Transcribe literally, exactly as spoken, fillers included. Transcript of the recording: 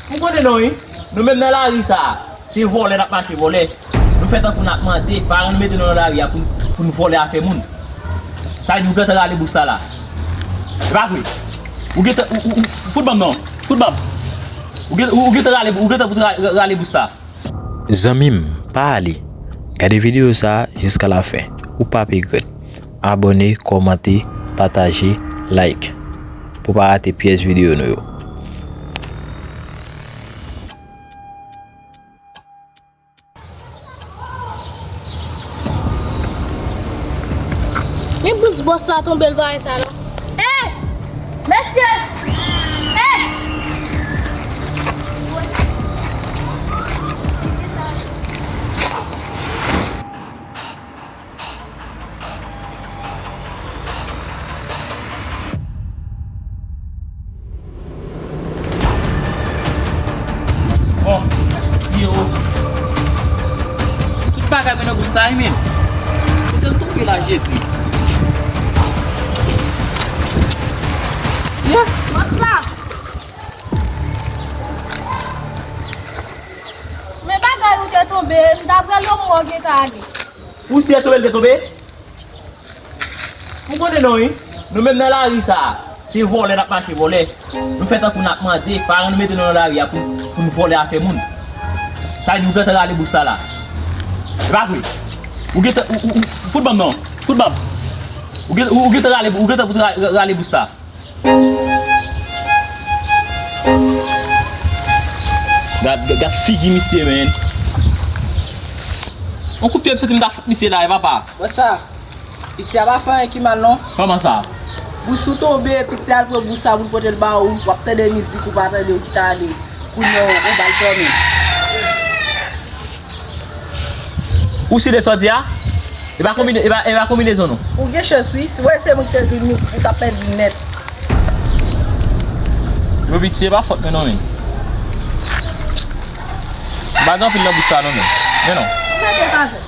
M konnen non wi. Nou menm nan lari sa a, se vòlè n ap mache vòlè. Nou fè tankou n ap mande, paran nou mete nou nan lari a pou, pou n vòlè afè moun. Sa vle di ou gentan rale bous la la. E pa vre. Ou gentan, ou, ou, ou, fout ban m non. Fout ban m. Ou gen, ou, ou gentan rale, ou gentan fout ra-, ra-, rale bous la. Zanmi m, pa ale. Gade videyo sa a jiska lafen. Ou p ap regrèt. Abòne, kòmante, pataje, like. Pou w pa rate pyès videyo nou yo. Men bous bòs la tonbe l parèy sa la. Hey! Mesye! Hey! Bon, mesye o. Tout bagay mwen nan bous la wi, men. Kote l tonbe la, Jezi? Mesye! Bòs la! Men bagay ou te tonbe, m ta pral yon mò gentan ale. Ou si e tonbe l te tonbe? M konnen non wi. Nou menm nan lari sa a, se vòlè n ap mache vòlè. Nou fè tankou n ap mande, paran nou mete nou nan lari a pou, pou n vòlè afè moun. Sa vle di ou gentan rale bous la la. E pa vre. Ou gentan, ou, ou, ou, fout ban m non. Fout ban m. Ou gen, ou, ou gentan rale, ou gentan fout ra-, ra-, rale bous la. Gad, gad, gad figi misye, man. On kout pye m santi m ta fout misye la, e papa. Wè sa? Piti a pa fè anyen ki mal non. Kòman sa? Bous ou tonbe, piti a al pran bous sa pou l pote l ba ou, w ap tande mizik ou pa tande ou kite ale. Kounye a ou ba l tòmen. Ou si de sa w di a? E pa konbine, e pa, e pa konbinezon nou. Ou gen chans wi, si w wè se mwen ki te jwenn ou, ou t ap pèdi nèt. Yo piti, se pa fòt mwen non men. M pa gen anpil nan bous la non men. Men non. Ou mete sa fè.